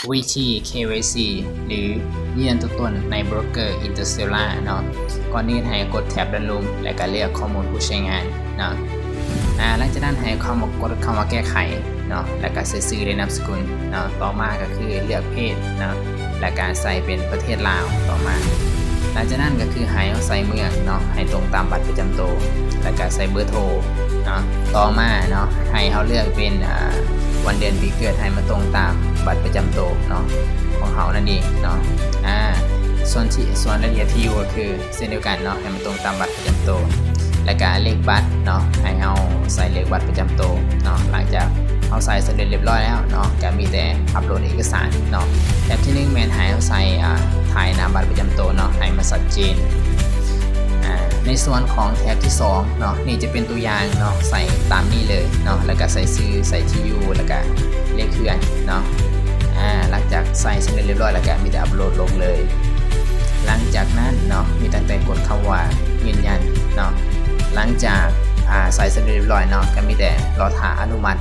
ວິທີ ເຄວາຍຊີ ຫຼື ຢືນຢັນຕົວຕົນໃນໂບຣກເກີ Interstellar ເນາະ. ກ່ອນອື່ນໃຫ້ກົດແທັບດ້ານລຸ່ມ ແລະກະເລືອກຂໍ້ມູນຜູ້ໃຊ້ງານເນາະ. ອາ ຫຼັງຈາກນັ້ນໃຫ້ເຂົ້າມາ ກົດເຂົ້າມາແກ້ໄຂເນາະ ແລະກະໃສ່ຊື່ ແລະ ນາມສະກຸນເນາະ. ຕໍ່ມາກະຄືເລືອກເພດເນາະ ແລະກະໃສ່ເປັນປະເທດລາວຕໍ່ມາ. ຫຼັງຈາກນັ້ນກະຄືໃຫ້ເຮົາໃສ່ເມືອງເນາະ ໃຫ້ຕົງຕາມບັດປະຈຳໂຕ ແລະກະໃສ່ເບີໂທເນາະ. ຕໍ່ມາເນາະ ໃຫ້ເຮົາເລືອກເປັນ ອາ ວັນເດືອນປີເກີດ ໃຫ້ມັນຕົງຕາມບັດປະຈຳໂຕເນາະ ຂອງເຮົານັ້ນເອງເນາະ. ອາ ສ່ວນທີ່ ສ່ວນລາຍລະອຽດທີ່ຢູ່ກະຄື ເຊັ່ນດຽວກັນເນາະ ໃຫ້ມັນຕົງຕາມບັດປະຈຳໂຕ ແລະກະເລກບັດເນາະ ໃຫ້ເຮົາໃສ່ເລກບັດປະຈຳໂຕເນາະ. ຫຼັງຈາກເຮົາໃສ່ສຳເລັດລຽບຮ້ອຍແລ້ວເນາະ ກະມີແຕ່ອັບໂຫຼດເອກະສານເນາະ. ແທັບທີໜຶ່ງແມ່ນໃຫ້ເຮົາໃສ່ ອາ ຖ່າຍໜ້າບັດປະຈຳໂຕເນາະ ໃຫ້ມັນຊັດເຈນ. ອາ ໃນສ່ວນຂອງແທັບທີສອງເນາະ ນີ້ຈະເປັນຕົວຢ່າງເນາະ ໃສ່ຕາມນີ້ເລີຍເນາະ ແລະກະໃສ່ຊື່ ໃສ່ທີ່ຢູ່ ແລະກະເລກເຮືອນເນາະ. ອາ ຫຼັງຈາກໃສ່ສຳເລັດລຽບຮ້ອຍແລ້ວກະມີແຕ່ອັບໂຫຼດລົງເລີຍ. ຫຼັງຈາກນັ້ນເນາະ ມີຕັ້ງແຕ່ກົດຄຳວ່າຢືນຢັນເນາະ. ຫຼັງຈາກ ອາ ໃສ່ສຳເລັດລຽບຮ້ອຍເນາະ ກະມີແຕ່ລໍຖ້າອະນຸມັດ